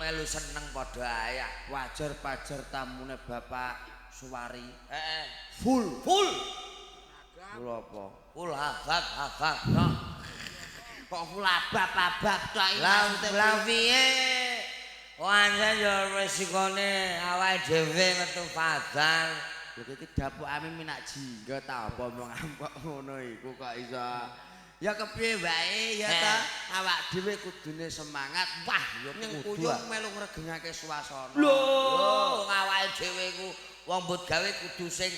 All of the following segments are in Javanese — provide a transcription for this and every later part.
melu seneng padha ae. Wajar-pajar tamune Bapak Suwari. Heeh. Full. Full. Full apa? Full habab habab tok. Kok full abab-abab tok iki Lah maksudnya lah piye? Wajar ya resikone awake dhewe metu fadal. Lho iki dapukane minak jingga ta apa omong kok ngono iku kok iso. Ya kepiye wae ya ta awak dhewe kudune semangat. Wah, ya Ning kudu. kuyung melu ngregengake suasana. Lho, awake dhewe iku wong mbut gawe kudu sing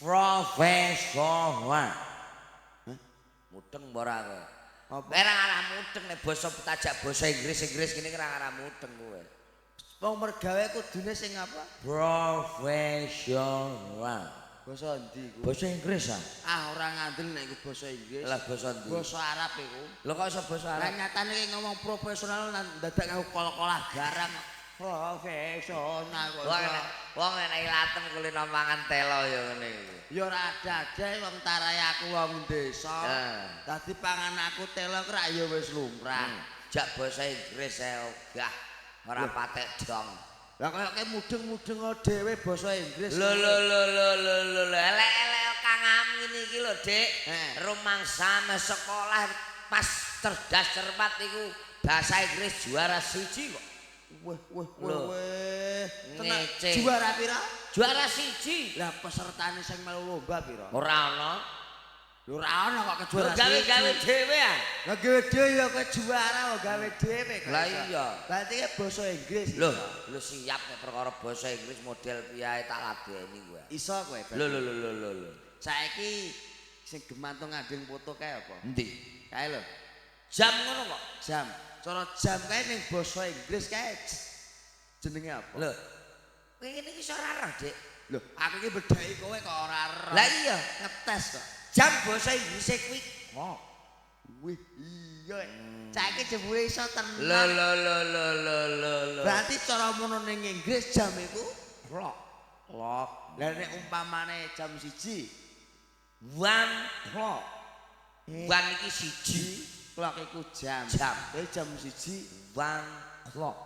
profesional. Hah? Mudeng apa ora kowe? Apa? Ora arah mudeng nek basa tajak basa Inggris-Inggris kene ora arah mudeng kowe. Wong mergawe kudune sing apa? Profesional. Basa endi iku? Basa Inggris ah? Ah ora ngandel nek iku basa Inggris. Lah basa endi? Basa Arab iku. Lho kok iso basa Lah Arab? nyatane ki ngomong profesional dadak nganggo kol-kolah garang. Profesional kok. Wong iso. nek wong nek ilatem kulino mangan telo ya ngene iku. Ya ora ada-ada wong tarai aku wong desa. Eh. Dadi pangan aku telo ku rak ya wis lumrah. Jak basa Inggris ae ogah ora patek dong. Lah kaya kowe mudeng-mudeng dhewe basa Inggris. Lho lho lho lho lho lho lho elek-elek Kang Am ngene iki lho, Dik. Eh. Rumangsa sekolah pas cerdas cermat iku bahasa Inggris juara 1 kok. Weh weh weh Lho. weh. Tenan Ngece. juara pira? Juara 1. Lah pesertane sing melu lomba pira? Ora ana. Lho ora ana kok Lho kejuara. gawe-gawe dhewe ah. Lah gawe dhewe ya kowe juara kok gawe dhewe kok. Lah iso. iya. Berarti ki basa Inggris. Lho, iso. lho siap nek perkara basa Inggris model piye tak ladeni kowe. Iso kowe. berarti. Lho lho lho lho lho lho. Saiki sing gemantung ngandeng foto kae apa? Endi? Kae lho, Jam ngono kok. jam. Cara jam kae ning basa Inggris kae jenenge apa? Lho. Kowe ngene iki iso ora roh, Dik. Lho, aku iki bedheki kowe kok ora roh. Lah iya, ngetes kok. Jam basa Inggrise kuwi kok. Wih, iya. Saiki jebule iso tenan. Lho lho lho lho lho lho lho. Berarti cara mono ning Inggris jam iku Clock. Clock. Lah nek umpamane jam 1 One clock. Eh. One iki siji. Clock iku jam. Jam. Jadi jam 1 One clock.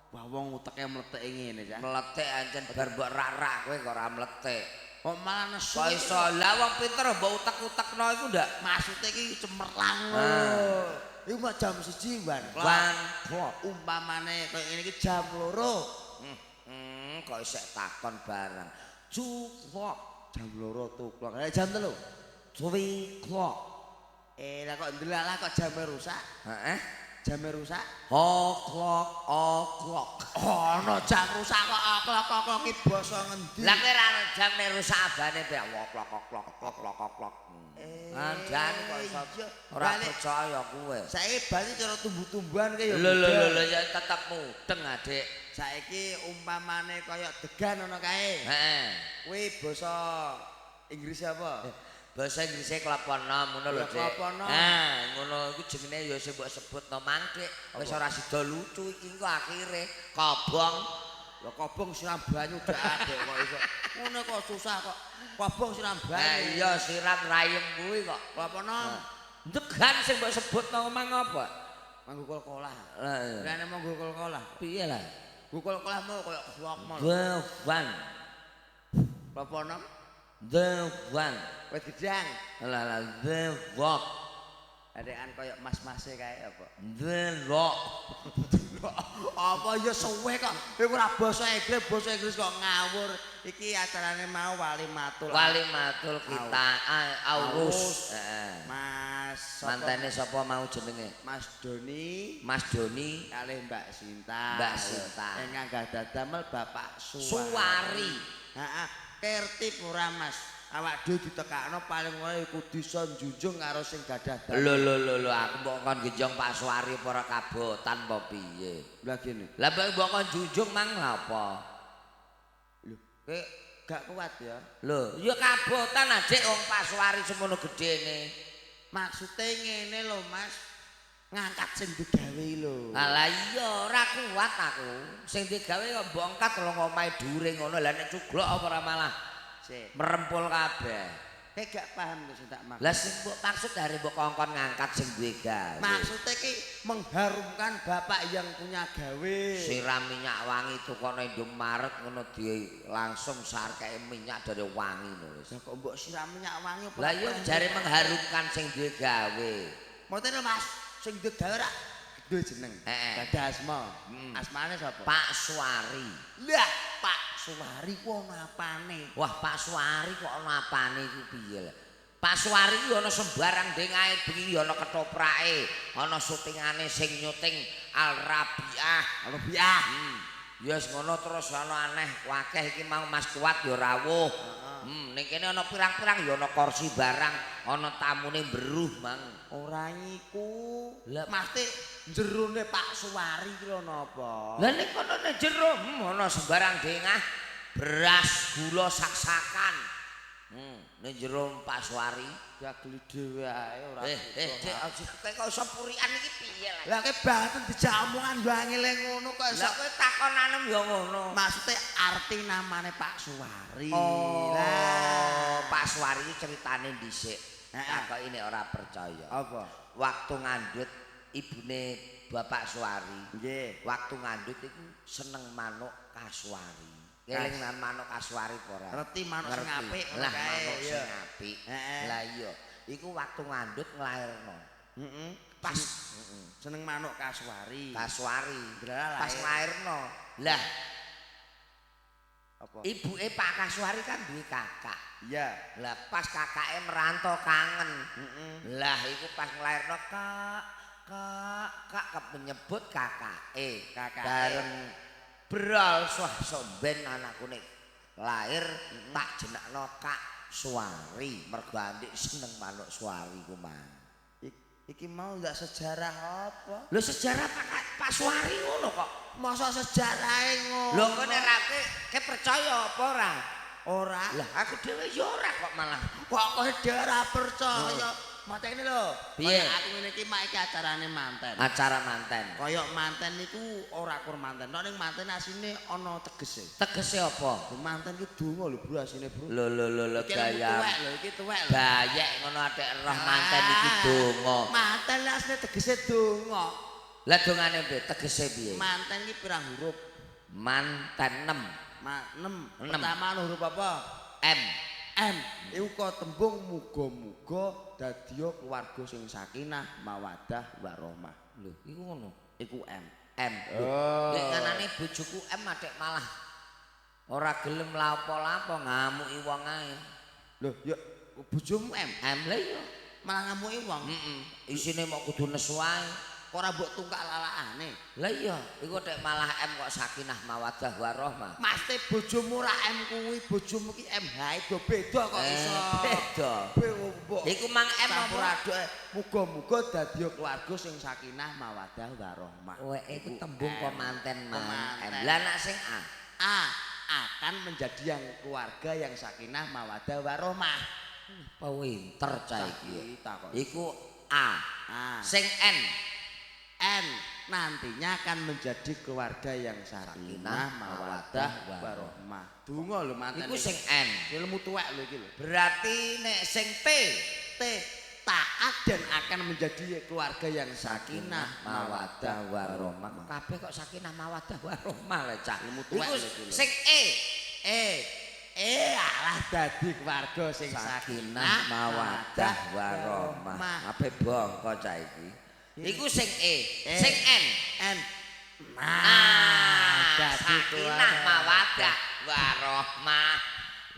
Wah wong uteke mletheke ngene cah. Mletek ancen bar mbok rak-rak kowe kok ora mletek. Kok malah nesu. Kok iso lah wong pinter mbok utek-utekno iku ndak? Maksude iki cemerlang Ah. lho. Iku mah jam 1 one clock. One clock. Umpamane koyo ngene iki jam 2. Kok isih takon bareng. Two clock. Jam 2 two clock. Eh jam 3. Three clock. Eh lah kok ndelalah kok jame rusak? Heeh. Jame rusak? O'clock, o'clock. Ono jam rusak kok oklok oklok iki basa ngendi? Lah kowe ora ana jam nek rusak abane pe o'clock o'clock o'clock o'clock. Andane kok iso iya. ora Balik. percaya kowe. Saiki bali cara tumbuh-tumbuhan ki ya. Lho lho beda. lho lho ya tetep mudeng Adik. Saiki umpamane kaya degan ana kae. Heeh. Kuwi basa Inggris apa? Basa Inggrise klapa nom ngono lho, Ya, Dik. klapa nom. Nah, ngono iku jenenge ya sing mbok sebutno mang, Dik. Wis ora sida lucu iki engko akhire kobong. Lah kobong siram banyu dak adek kok iso. Ngono kok susah kok. Kobong siram Lah banyu. iya siram rayem kuwi kok. Klapa nom. Degan sing mbok sebutno mang apa? Nganggo kol-kolah. Lah iya. Lah nek monggo kol-kolah. Piye lah? Nggo kol-kolah mau koyo klok mau. The one. Klapa nom? The one. Wit gedang. Lah lah the walk. Adekan koyo mas-mase kae apa? The rock. Apa ya suwe kok. Iku ora basa Inggris, basa Inggris kok ngawur. Iki acarane mau walimatul. Walimatul kita aurus. Aurus. Heeh. Mas sapa? Mantene sapa mau jenenge? Mas Doni Mas Doni kalih Mbak Sinta. Mbak Sinta. Ingkang gadah damel Bapak Suwari. Suwari. Heeh, kertip ora Mas. Awak dhewe ditekakno paling ora kudu iso njunjung karo sing gadah damel. Lho lho lho lho aku mbok kon genjong Pak Suwari apa ora kabotan apa piye? Lah gini. Lah mbok kon junjung mang lha apa? Lho, kowe gak kuat ya. Lho, ya kabotan Adik wong Pak Suwari semono gedene. Maksude ngene lho Mas. Ngangkat sing digawe lho. Alah iya ora kuat aku. Sing digawe kok mbok angkat lho omahe dhuwure ngono. Lah nek cuglok apa ora malah Sik. merempul kabeh. Kowe gak paham to sing tak maksud. Lah sing mbok maksud dari mbok kongkon ngangkat sing duwe gawe. Maksudnya ki mengharumkan bapak yang punya gawe. Siram minyak wangi tukono Indomaret ngono di langsung sarkeke minyak dari wangi lho wis. Lah kok mbok siram minyak wangi apa? Lah iya jare mengharumkan sing duwe gawe. Mboten lho Mas, sing duwe gawe rak duwe jeneng. Heeh. Gadah asma. Asmane sapa? Pak Suwari. Lah, Pak Suwari ku ana apane? Wah, Pak Suwari kok ana apane iku piye lho? Pak Suwari ku ana sembarang dengae bengi ana ketoprake, ana syutingane sing nyuting Al Rabiah. Rabiah. Ya wis ngono terus ana aneh akeh iki mau Mas Kuat ya rawuh. Ning kene ana pirang-pirang ya ana kursi barang, ana tamune beruh mang. Ora iku. Lah mesti jerone Pak Suwari ki lho napa? Lah ning kono ning jero ana sembarang dengah beras gula sak-sakan. Ning jero Pak Suwari diageli dhewe ae ora. Dek, kowe kok iso purikan iki piye lah? Lah kowe banget dijak omongan yo angele ngono kok iso. Lah kowe takonanem ya ngono. Maksude arti namane Pak Suwari. Oh, Lah Pak Suwari iki ceritane dhisik. Takoki nek ora percaya. Apa? Waktu ngandhut ibune Bapak Suwari. Nggih. Waktu ngandhut iku seneng manuk kasuari. Keling nang manuk kasuari apa ora? Ngerti manuk sing apik ngono kae. Manuk sing apik. Heeh. Lah iya, iku waktu ngandhut nglairno. Heeh. Pas seneng manuk kasuari. Kasuari. Pas nglairno. Lah apa? Ibuke Pak Kasuari kan duwe kakak. Iya. Lah pas kakake merantau kangen. Heeh. Lah iku pas nglairno kak kak kak menyebut kakake. Kakake. Bareng brol wah somben anakku nek lahir tak jenekno Kak Suwari mergo andik seneng manuk suwari ku mang. Iki mau ndak sejarah apa? Lho sejarah Pak Suwari ngono kok. Masa sejarahe ngono. Lho kok nek ra ke percaya apa ora? Ora. Lah aku dhewe ya ora kok malah. Kok kowe dhewe ora percaya? Mate ngene lho. Piye? Aku ngene iki mak iki acarane manten. Acara manten. Kaya manten niku ora kur manten. Nek ning manten asine ana tegese. Tegese apa? Manten ki donga lho Bro asine Bro. Lho lho lho lho gaya. Tuwek lho iki tuwek lho. Bayek ngono atik roh manten iki donga. Manten asine tegese donga. Lah dongane piye? Tegese piye? Manten ki pirang huruf? Manten 6. 6. Pertama huruf apa? M. M. Iku kok tembung muga-muga dadiya keluarga sing sakinah, mawaddah, warahmah. Lho, iku ngono. Iku M. M. Oh. Nek nganane bojoku M atik malah ora gelem lapo-lapo ngamuki wong ae. Lho, ya bojomu M. M lha iya. Malah ngamuki wong. Heeh. Isine mok kudu nesu ae. Kok ora mbok tungkak lalakane? Lah iya, iku tek malah M kok sakinah mawaddah warahmah. Maste bojomu ora M kuwi, bojomu ki MH do beda kok iso. Beda. Iku mang M apa aduke. Muga-muga dadi keluarga sing sakinah mawaddah warahmah. Weh, iku tembung kok manten mang M. Lah nek sing A, A akan menjadi yang keluarga yang sakinah mawaddah warahmah. Pinter cah iki. Iku A. Sing N. N nantinya akan menjadi keluarga yang sakinah mawaddah warahmah. Donga lho manten. Iku sing N. Ilmu tuwek lho iki lho. Berarti nek sing T, T taat dan akan menjadi keluarga yang sakinah mawaddah warahmah. Kabeh kok sakinah mawaddah warahmah lho cah. Ilmu tuwek lho iki lho. Sing E, E E alah dadi keluarga sing sakinah mawaddah warahmah. Ape bongko cah iki. Iku sing E, sing N. N. Nah, sakinah mawaddah warahmah.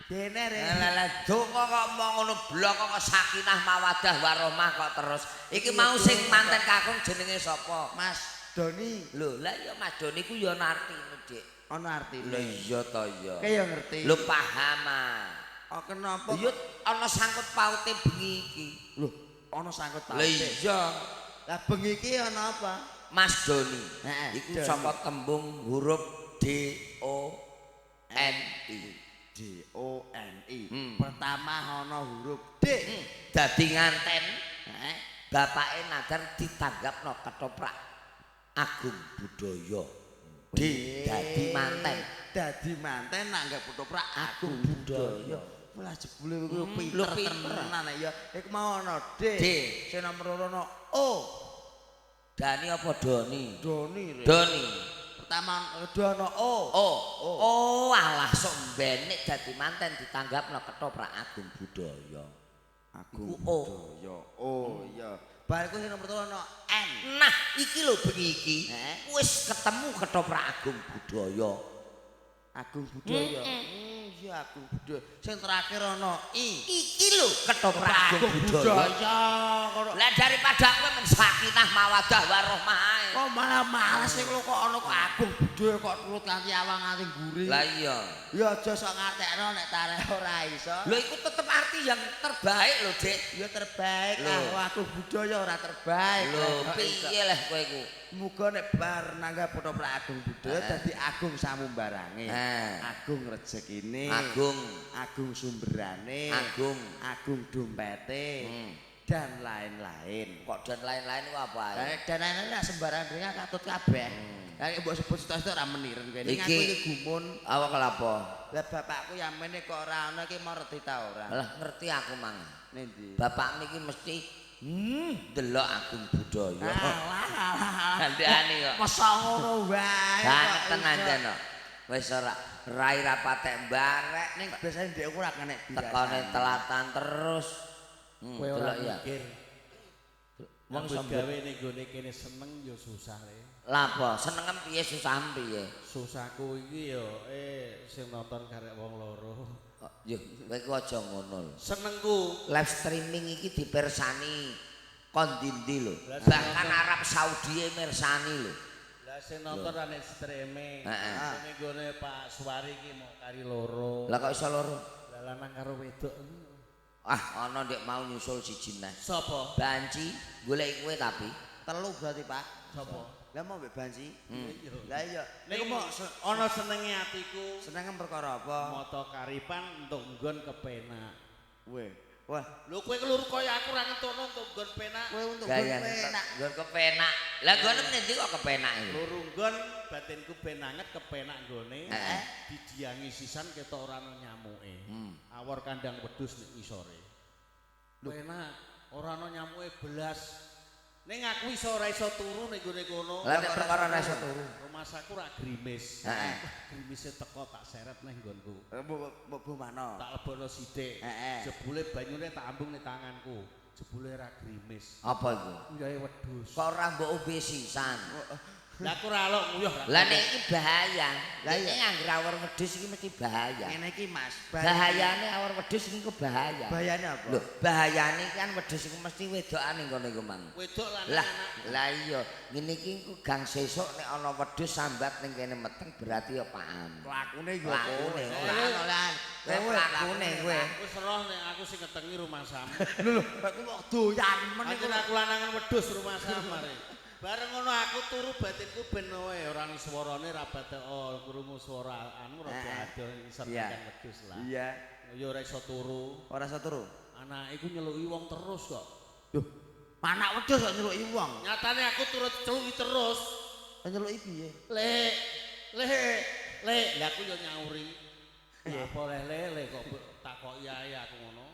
Dene re. Lah lah donga kok mong ngono blok kok sakinah mawaddah warahmah kok terus. Iki mau sing manten kakung jenenge sapa? Mas Doni. Lho, lah iya Mas Doni ku ya ana artine, Dik. Ana artine. Lho iya to iya. Kowe ya ngerti. Lho paham ah. Oh kenapa? Iya ana sangkut paute bengi iki. Lho, ana sangkut paute. Lho iya. Lah bengi iki ana apa? Mas Doni. Heeh. Iku saka tembung huruf D O N I. D O N I. Pertama ana huruf D. Dadi nganten. Heeh. Bapake nadar ditanggapno ketoprak Agung Budaya. D dadi manten. Dadi manten nanggap ketoprak Agung Budaya. Lah jebule kuwi pinter tenan ya. Iku mau ana D. Sing nomor 2 ana O. Dani apa Doni? Doni. Doni. Pertama kedua ana O. O. Oh alah sok mbenek dadi manten ditanggapno ketoprak Agung Budaya. Agung Budaya. Oh iya. Bar iku sing nomor 3 ana N. Nah, iki lho bengi iki wis ketemu ketoprak Agung Budaya. Agung Budaya. Iya Agung Budaya. Sing terakhir ana I. Iki lho ketoprak Agung Budaya. Lah daripada kowe men sakinah mawaddah warahmah ae. Kok malah males iku kok ana kok Agung Budaya kok turut nganti awang nganti mburi. Lah iya. Ya aja sok ngatekno nek tareh ora iso. Lho iku tetep arti yang terbaik lho, Dik. Ya terbaik. Ah Agung Budaya ora terbaik. Lho piye leh kowe iku? Muga nek bar nanggap ketoprak Agung Budaya dadi agung samumbarange. Agung rezekine. Agung. Agung sumberane. Agung. Agung dompete. Dan lain-lain. Kok dan lain-lain ku apa ae? Dan lain-lain nek sembarang dhewe katut kabeh. Lah nek mbok sebut sitok-sitok ora meniren kowe. Ning aku iki gumun. Awak kelapa? Lah bapakku yamene kok ora ana iki mau reti ta ora? Lah ngerti aku mang. Ning ndi? Bapakmu iki mesti ndelok Agung Budaya. Alah alah. Kandhane kok. Masa ngono wae. Banget tenan kok. Wis ora rai ra patek mbarek ning biasane ndek ora kenek biasa. Tekone telatan terus. Kowe ora mikir. Wong gawe ning gone kene seneng ya susah le. Lah apa? Senengem piye susah piye? Susahku iki ya sing nonton karek wong loro. Yo, kowe ku aja ngono lho. Senengku live streaming iki dipersani kon ndi-ndi lho. Bahkan Arab Saudi mirsani lho. Lah sing nonton ra nek streaming. Sing ning gone Pak Suwari iki mok kari loro. Lah kok iso loro? Lah lanang karo wedok. Ah, ana ndek mau nyusul siji neh. Sapa? Banci golek kowe tapi telu berarti Pak. Sapa? Lah mau mbek Banci? Lah iya. Niku mau ana senenge atiku. Senenge perkara apa? Mata karipan entuk nggon kepenak. Weh. Wah, lho kowe keluru kaya aku ora ngetokno entuk nggon penak. Kowe entuk nggon penak. Nggon kepenak. Lah nggon endi kok kepenak iki? Loro nggon batinku ben anget kepenak nggone. Didiangi sisan ketok ora ana nyamuke. Awor kandang wedhus nek ngisore. Penak, ora ana nyamuke belas. Ning aku iso ora iso turu ning gone kono. Lah nek perkara ora iso turu. Rumasaku ora grimis. Heeh. Grimise teko tak seret nang nggonku. Mbok mana? Tak lebokno sithik. Jebule banyune tak ambung ning tanganku. Jebule ora grimis. Apa iku? Nguyahe wedhus. Kok ora mbok ombe sisan? Lah aku ora alok nguyuh. Lah nek iki bahaya. Lah iki anggere awor wedhus iki mesti bahaya. Ngene iki Mas, bahayane awor wedhus iki kok bahaya. Bahayane apa? Lho, bahayane kan wedhus iku mesti wedokane kono iku mang. Wedok lanang anak. Lah iya, ngene iki ku gang sesuk nek ana wedhus sambat ning kene meteng berarti ya Pak. Lakune ya kowe. Kowe lakune kowe. Wis roh nek aku sing ngetengi rumahsamu. Lho lho, kok doyan men iku aku lanangan wedhus rumahsamu mare. Bareng ngono aku turu batinku ben wae ora ana swarane ra batek krungu swara anu rada adoh isor kandang wedhus lah. Iya. Ya ora iso turu. Ora iso turu. Anake iku nyeluki wong terus kok. Lho, anak wedhus kok nyeluki wong. Nyatane aku turu celuki terus. Nyeluki piye? Le, le, le. Lah aku yo nyauri. Lah apa le le kok takoki ae aku ngono.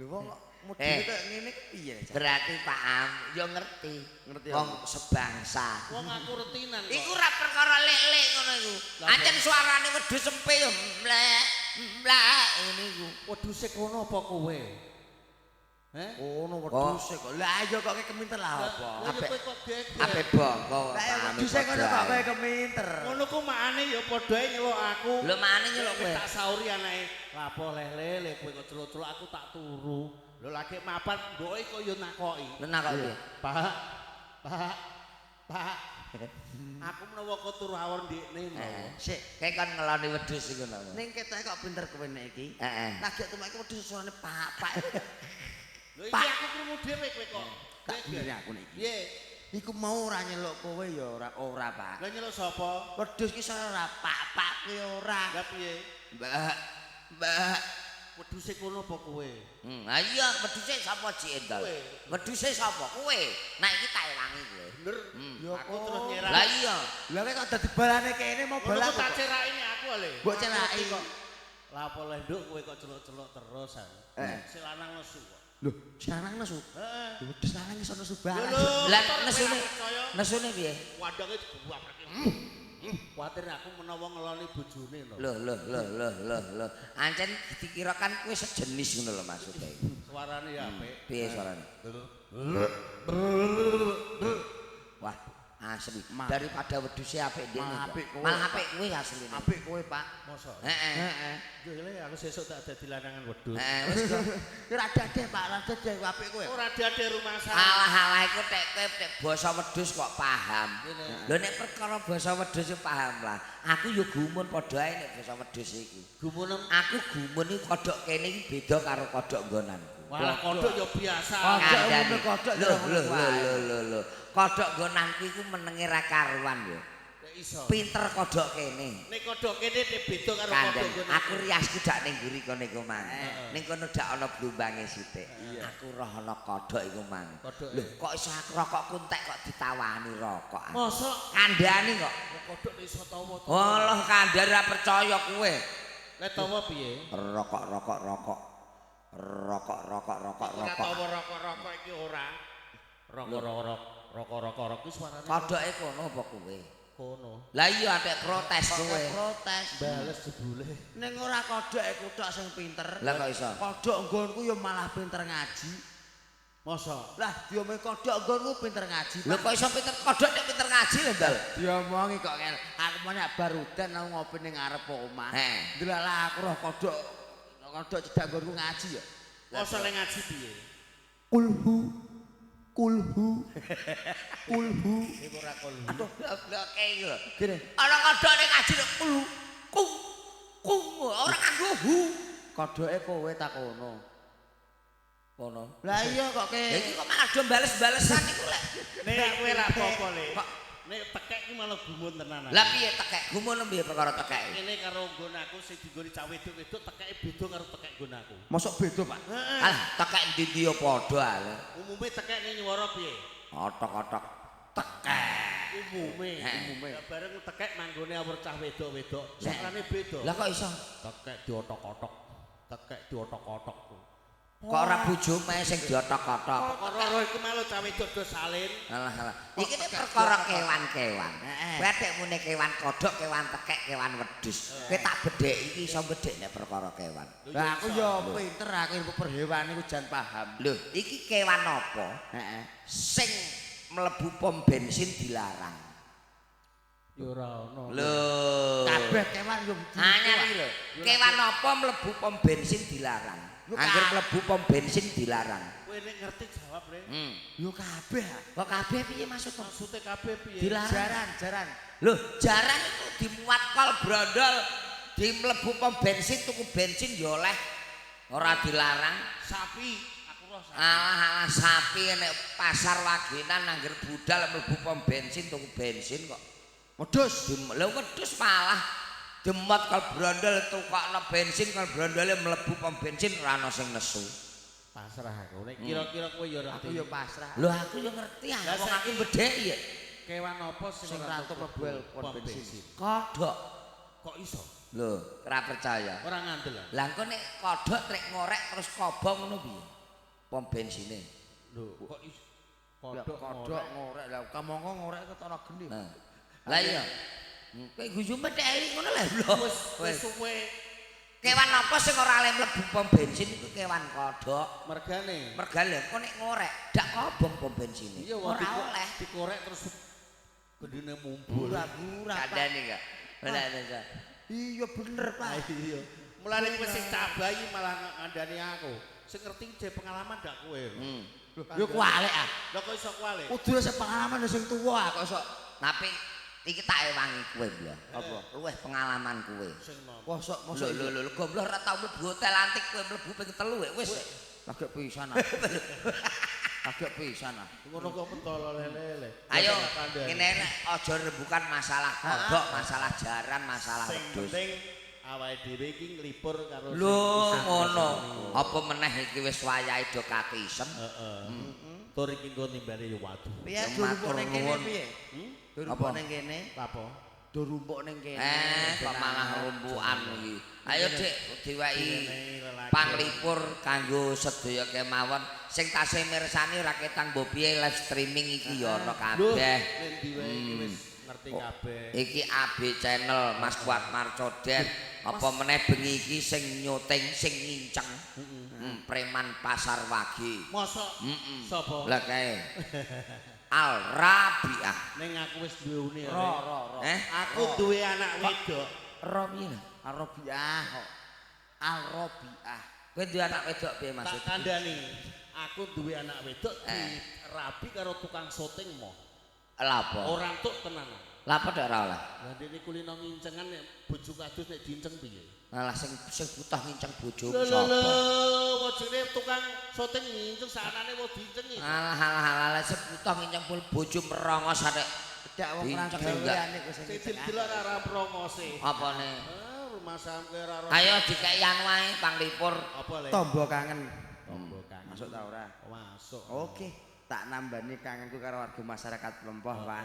Lho wong kok modele kaya ngene iki piye? Berarti Pak Am yo ngerti. Ngerti wong sebangsa. Wong aku retinan kok. Iku ora perkara lek-lek ngono iku. Ancen suarane wedhus sempe yo mlek mlek ngene iku. Wedhuse kono apa kowe? Heh? Kono wedhuse kok. Lah iya kok keminter lah apa? Ape bongko. Lah wedhuse kono kok kowe keminter. Ngono ku makane ya padha ae nyeluk aku. Lho makane nyeluk kowe. Tak sauri anake. Lah apa lele kowe kok celuk-celuk aku tak turu. Lho lagi mapan mboke kok ya nakoki. Lho nakoki. Pak. Pak. Pak. Aku menawa kok turu awor ndekne menawa. Sik, kae kon ngeloni wedhus iku napa? Ning ketoke kok pinter kowe nek iki. Heeh. Lagi tumake wedhus suarane pak-pak. Lho iki aku krungu dhewe kowe kok. Tak bener aku nek iki. Piye? Iku mau ora nyeluk kowe ya ora ora, Pak. Lah nyeluk sapa? Wedhus ki ora pak-pak kuwi ora. Lah piye? Mbak. Mbak. Wedhuse kono apa kowe? Ha iya, wedhuse sapa Jendol? Wedhuse sapa? Kowe. Nek iki tak ewangi kowe. Bener. Ya aku terus nyerak. Lah iya. Lah kok dadi balane kene mau balak. Ngono tak ceraki aku le. Mbok ceraki kok. Lah apa leh nduk kowe kok celuk-celuk terus ah. Si lanang nesu kok. Lho, si lanang nesu. Heeh. Lho, wedhus lanang iso nesu barang. Lah nesune nesune piye? Wadange diguwapreke. Kuwatir aku menawa ngeloni bojone lho. Lho lho lho lho lho lho. Ancen dikira kan kowe sejenis ngono lho maksude. Suarane ya apik. Piye suarane? Wah, asli. Daripada wedhuse apik ndekne. Malah apik kowe asline. Apik kowe, Pak. Mosok. Heeh. Heeh. Yo le aku sesuk tak dadi lanangan wedhus. Heeh, wis kok. Ora dade, Pak, ora dade apik kowe. Ora dade rumangsa. Alah-alah iku tek kowe tek basa wedhus kok paham. Lho nek perkara basa wedhus yo paham lah. Aku yo gumun padha ae nek basa wedhus iku. Gumun aku gumun iki kodhok kene iki beda karo kodhok nggonanku. Walah kodhok yo biasa. Kodhok kodhok lho lho lho lho lho. Kodhok nggonanku iku menenge ra karuan yo. Iso. Pinter kodhok kene. Nek kodhok kene nek beda karo kodhok nggonanku. Aku riasku dak ning mburi kono iku mang. Ning kono dak ana blumbange sithik. Aku roh ana kodhok iku mang. Lho kok iso aku rokokku entek kok ditawani rokok. Mosok kandhane kok. Kodhok iso tawa. Alah kandhane ora percaya kowe. Lek tawa piye? Rokok rokok rokok. Rokok rokok rokok rokok. Ora tawa rokok-rokok iki ora. Rokok rokok rokok rokok rokok suarane. Kodhoke kono apa kowe? Kono. Lah iya atek protes kowe. Protes. Bales jebule. Ning ora kodhok iku tok sing pinter. Lah kok iso? Kodhok nggonku ya malah pinter ngaji. Mosok? Lah diomongi kodhok nggonku pinter ngaji. Lho kok iso pinter kodhok nek pinter ngaji lho, Ndal? Diomongi kok ngel. Aku mau nek bar udan aku ngopi ning ngarep omah. Ndelalah aku roh kodhok kodhok cedak nggonku ngaji ya. Mosok le ngaji piye? Kulhu. Kulhu. Kulhu. Iku ora kulhu. Aduh, bloke iki lho. Gini. Ana kodhok nek ngaji nek kulhu. Kung. Kung ora kanggo hu. Kodhoke kowe ta kono. Kono. Lah iya kok ke. Lah iki kok malah do bales-balesan iku lek. Nek kowe ra apa-apa le. Nek tekek iki malah gumun tenan. Lah piye tekek? Gumun piye perkara tekek? Ngene karo nggon aku sing dinggoni cah wedok-wedok tekeke beda karo tekek nggon aku. Mosok beda, Pak? Alah, tekek ndi-ndi ya padha ale. Umume tekek ning nyuwara piye? Otok-otok tekek. Umume, umume. Lah bareng tekek manggone awur cah wedok-wedok, suarane beda. Lah kok iso? Tekek diotok-otok. Tekek diotok-otok. Kok ora bojomu sing diotok-otok? Perkara iku malu cah wedok do salin. Alah alah. Iki nek perkara kewan-kewan. Kowe nek muni kewan kodhok, kewan tekek, kewan wedhus. Kowe tak bedheki iki iso bedhek nek perkara kewan. Lah aku ya pinter, aku ilmu perhewan iku jan paham. Lho, iki kewan apa? Heeh. Sing mlebu pom bensin dilarang. Ya ora ono. Lho. Kabeh kewan yo anyar iki lho. Kewan apa mlebu pom bensin dilarang? Angger mlebu pom bensin dilarang. Kowe nek ngerti jawab, Le. Yo kabeh. Kok kabeh piye maksud? Maksude kabeh piye? Dilarang. Jaran, jaran. Lho, jaran iku dimuat kol brondol, di mlebu pom bensin tuku bensin yo oleh. Ora dilarang. Sapi, aku roh sapi. Alah alah sapi nek pasar Wagenan angger budal mlebu pom bensin tuku bensin kok. Wedhus. Lho wedhus malah demot kal brondol tukokno bensin kal brondole mlebu pom bensin ora ana sing nesu. Pasrah aku. Nek kira-kira kowe ya ora. Aku ya pasrah. Lho aku ya ngerti ah wong aku bedheki ya. Kewan apa sing ora entuk mlebu pom bensin? Kodhok. Kok iso? Lho, ora percaya. Ora ngandel. Lah engko nek kodhok trek ngorek terus kobong ngono piye? Pom bensine. Lho, kok iso? Kodhok ngorek. Lah kamangka ngorek ketara geni. Lah iya. Kowe guyu metheki ngono lho. Wis suwe. Kewan apa sing ora oleh mlebu pom bensin iku kewan kodhok. Mergane. Mergane kok nek ngorek dak kobong pom bensine. Ora oleh dikorek terus gendine mumbul. Ora-ora. Kandhane kok. Bener ta. Iya bener, Pak. Iya. Mulane kowe sing cah bayi malah ngandani aku. Sing ngerti je pengalaman ndak kowe. Yo kuwalek ah. Lah kok iso kuwalek? Kudu sing pengalaman sing tuwa kok iso. Tapi iki tak ewangi kowe lho. Apa? Luwih pengalaman kowe. Sing nopo? Mosok mosok lho lho goblok ora tau mlebu hotel antik kowe mlebu ping 3 wis. Lagek pisan ah. Lagek pisan ah. Ngono kok mentolo lele-lele. Ayo ngene aja rembukan masalah kodhok, masalah jaran, masalah sing wedhus. Penting awake dhewe iki nglipur karo lho ngono. Apa meneh iki wis wayahe do katisem. Heeh. Tur iki engko nimbale yo waduh. Piye durung ning kene piye? Apa? Durung ning kene. Apa? Do rumpuk ning kene. Kok malah rumpukan iki. Ayo Dik, diwehi panglipur kanggo sedaya kemawon sing tasih mirsani ora ketang mbok piye live streaming iki ya ana kabeh. Ning diwehi iki wis ngerti kabeh. Iki AB channel Mas Kuat Marcodet. Apa meneh bengi iki sing nyuting sing nginceng. Preman Pasar Wage. Mosok sapa? Lah kae. Al Rabiah. Ning aku wis duwe uni. Ro. Aku duwe anak wedok. Ro piye lho? Al Rabiah kok. Al Rabiah. Kowe duwe anak wedok piye Mas? Tak kandhani. Aku duwe anak wedok dirabi karo tukang syuting mo. Lha apa? Ora entuk tenanan. Lha apa dak ora oleh? Lah dene kulino ngincengan nek bojoku adus nek diinceng piye? Malah sing butuh nginceng bojoku Lho sapa? lho, wajine tukang syuting nginceng saanane wo diincengi. Alah alah alah sing butuh nginceng bojo merongos arek. Dak wong ora gaweane kok sing sing didelok ora promose. Apane? Rumah sampe ora. Ayo dikeki anu ae panglipur. Apa le? Tombo kangen. Tombo kangen. Masuk ta ora? Masuk. Oke, tak nambani kangenku karo warga masyarakat Lempoh, Pak.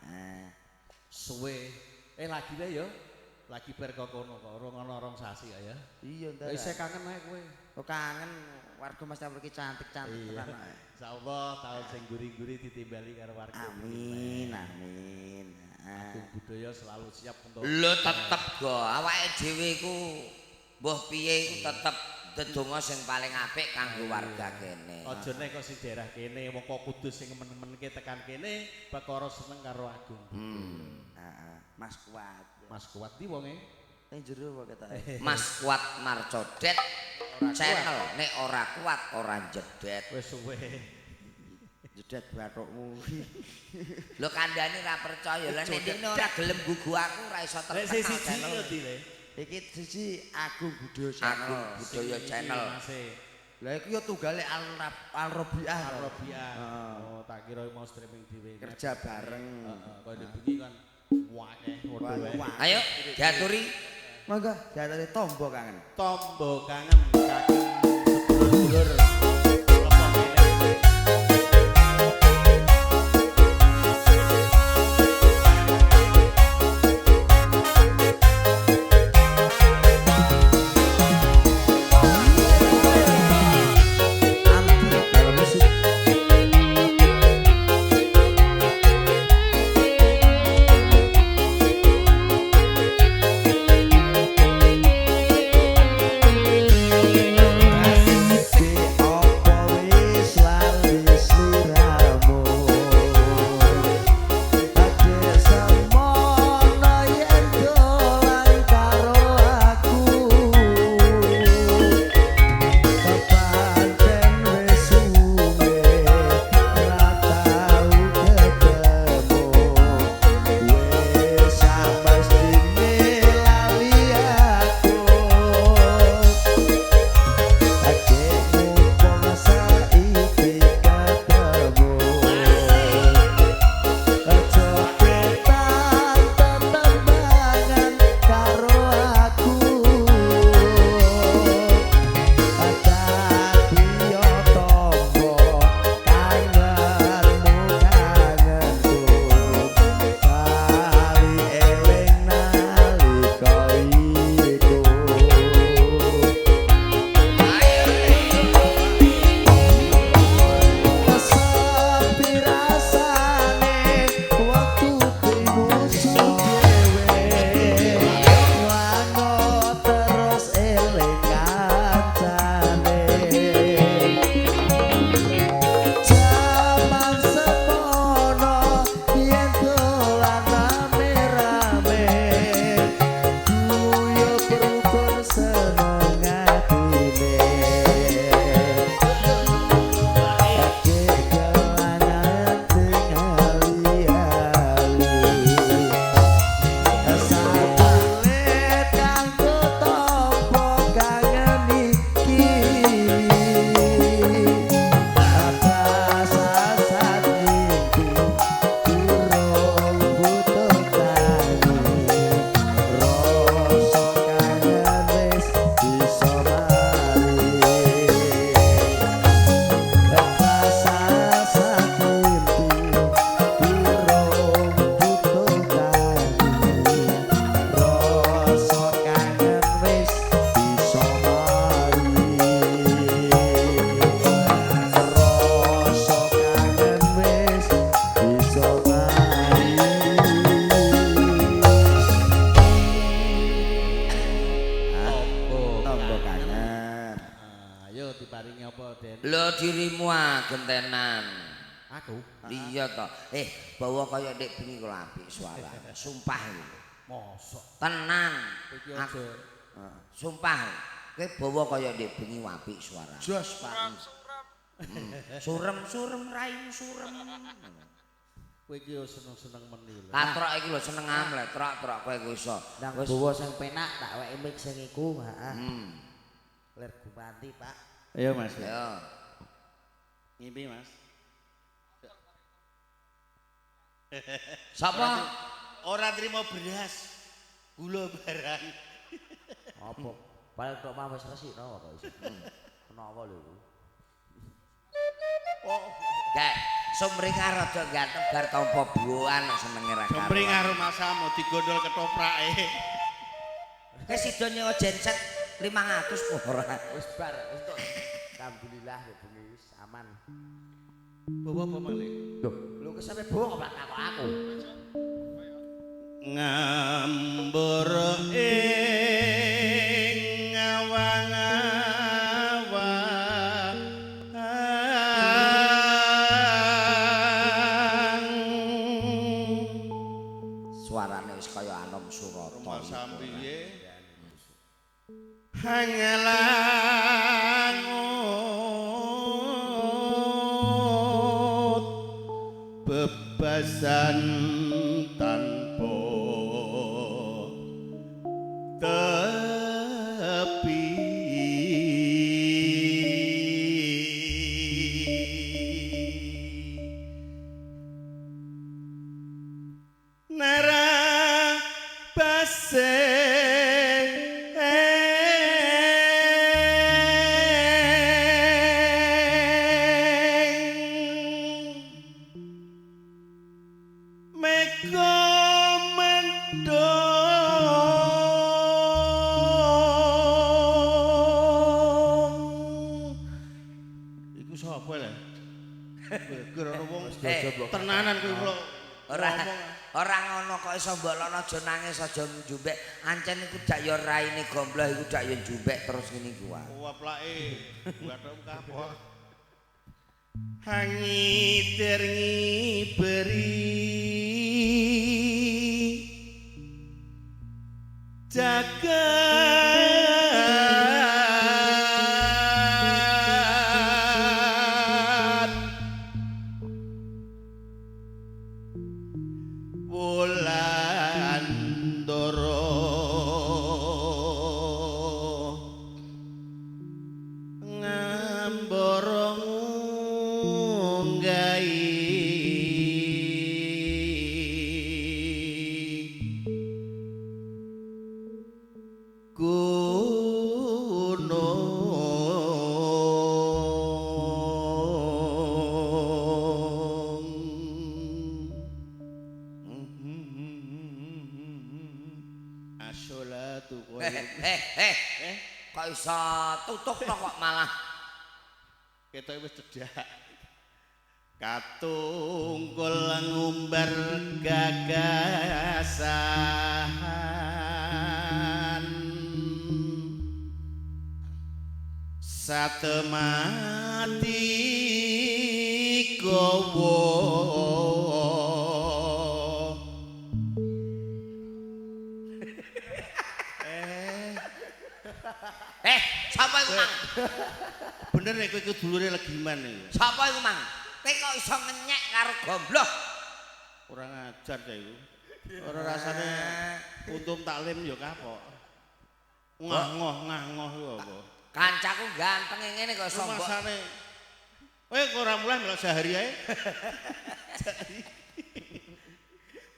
Heeh. Suwe. Lagi wae ya. Lagi bar kok kono kok urung ana rong sasi kok ya. Iya, ntar. Isih kangen ae kowe. Kok kangen warga masyarakat iki cantik-cantik tenan. Insyaallah taun sing guri-guri ditimbali karo warga. Amin, amin. Agung Budaya selalu siap untuk. Lho tetep go, awake dhewe iku mbuh piye iku tetep ndedonga sing paling apik kanggo warga kene. Aja nek kok sing daerah kene, wong kok Kudus sing men-menke tekan kene perkara seneng karo Agung Budaya. Heeh, Mas Kuat. Mas Kuat di wonge. Ning jero apa ketoke? Mas Kuat Marcodet channel nek ora kuat ora jedet. Wis suwe. Jedet bathukmu. Lho kandhane ora percaya. Lah nek dene ora gelem gugu aku ora iso Lek terkenal. sing siji ngendi le? Iki siji Agung Budaya Channel. Agung Budaya Channel. Lah iku ya tunggale Al Rabiah. Al Rabiah. Oh, tak kira mau streaming dhewe. Kerja bareng. Heeh, kaya bengi kan wakeh padha wae. Ayo diaturi. Monggo diaturi tombo kangen. Tombo kangen kagem sedulur-sedulur. B O Gentenan. Aku? Iya to. Bawa kaya ndek bengi kula apik suara. Sumpah iki. Mosok. Tenan. Iki aja. Sumpah. Kowe bawa kaya ndek bengi apik suara. Jos, Pak. Surem-surem raimu surem. Kowe iki yo seneng-seneng meni lho. Katrok iki lho seneng amle, trok-trok kowe iku iso. Ndang bawa sing penak tak weki mic sing iku, heeh. Ler gumanti, Pak. Ayo Mas. Ayo. Ngimpi, Mas. Sapa? Ora trimo beras. Gula barang. Apa? Paling tok mah wis resikno kok iso. Kenawa lho iku. Gak, sumringah rada ganteng bar tampa buan senenge ra karuan. Sumringah rumasamu digondol ketoprake. Wis sida nyewa genset 500 ora. Wis bar, wis tok. Alhamdulillah ya bengi wis aman. Bawa apa malih? Lho, lho kesampe bawa kok takok aku. Ngambur ing awang-awang. Suarane wis kaya Anom Surata. Rumah piye? Hangelangut bebasan tanpa tepi. Nara base tenanan kuwi kula ora ngono kok iso mbok aja nangis aja njumbek ancen iku dak ya raine gombloh iku dak ya njumbek terus ngene iku wae. Waplake bathok kapok. Hangitir ngiberi jagat kok iso tutukno kok malah ketoke wis cedhak. Katungkul ngumbar gagasan satemati gowo. Sapa iku Mang? Bener nek kowe iku dulure Legiman iku. Sapa iku Mang? Kowe kok iso ngenyek karo gombloh? Ora ngajar ta iku. Ora rasane untum taklim ya kapok. Ngah-ngoh ngah-ngoh iku apa? Kancaku gantenge ngene kok iso mbok. Rasane. Kowe kok ora mulai melok sehari ae.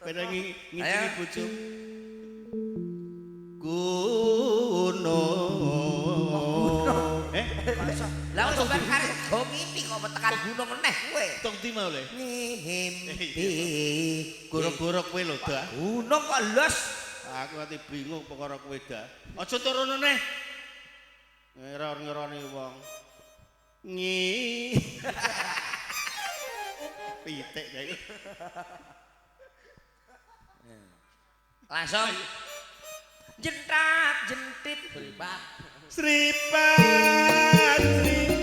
Padha ngicingi bojo. Gunung. Lah wis ben karek go ngimpi kok tekan gunung meneh kowe. Tung ndi mau le? Ngimpi. Goro-goro kowe lho, Dah. Gunung kok los. Aku ati bingung perkara kowe, Dah. Aja turun meneh. Ngira-ngirane wong. Ngi. Pitik kae. Langsung jentat jentit Sripat. Sripat sripit.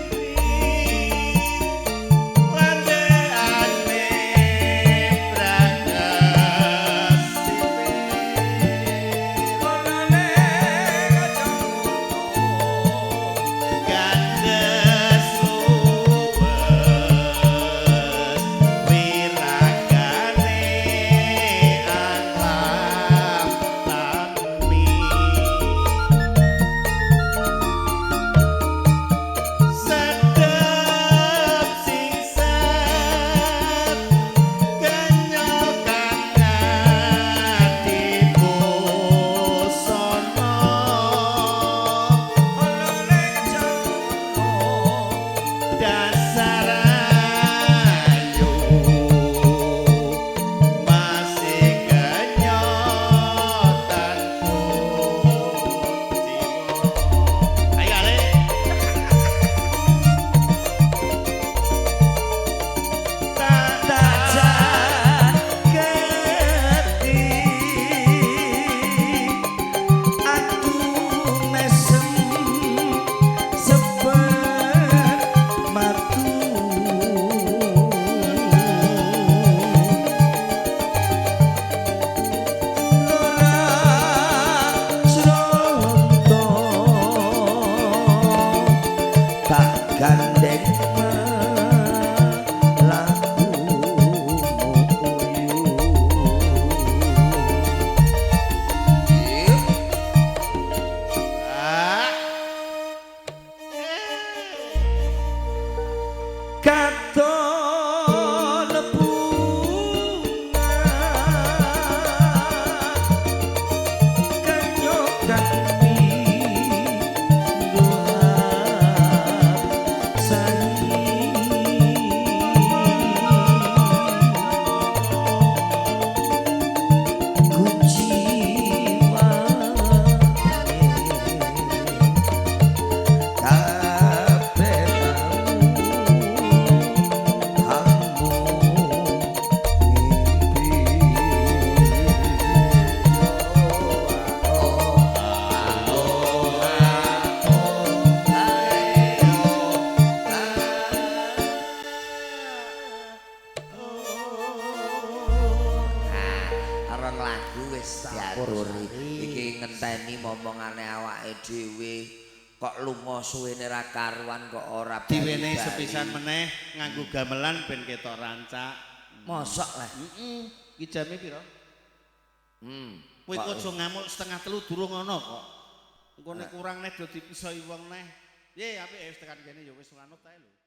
Rong lagu wis diaturi. Iki ngenteni momongane awake dhewe. Kok lunga suwene ra karuan kok ora Diwenehi bali-bali. Sepisan meneh nganggo gamelan ben ketok rancak. Mosok lah. Heeh. Iki jame pira? Kowe kok aja ngamuk 2.30 durung ana kok. Engko nek kurang neh do dipisoi wong neh. Piye apik wis tekan kene ya wis manut ae lho.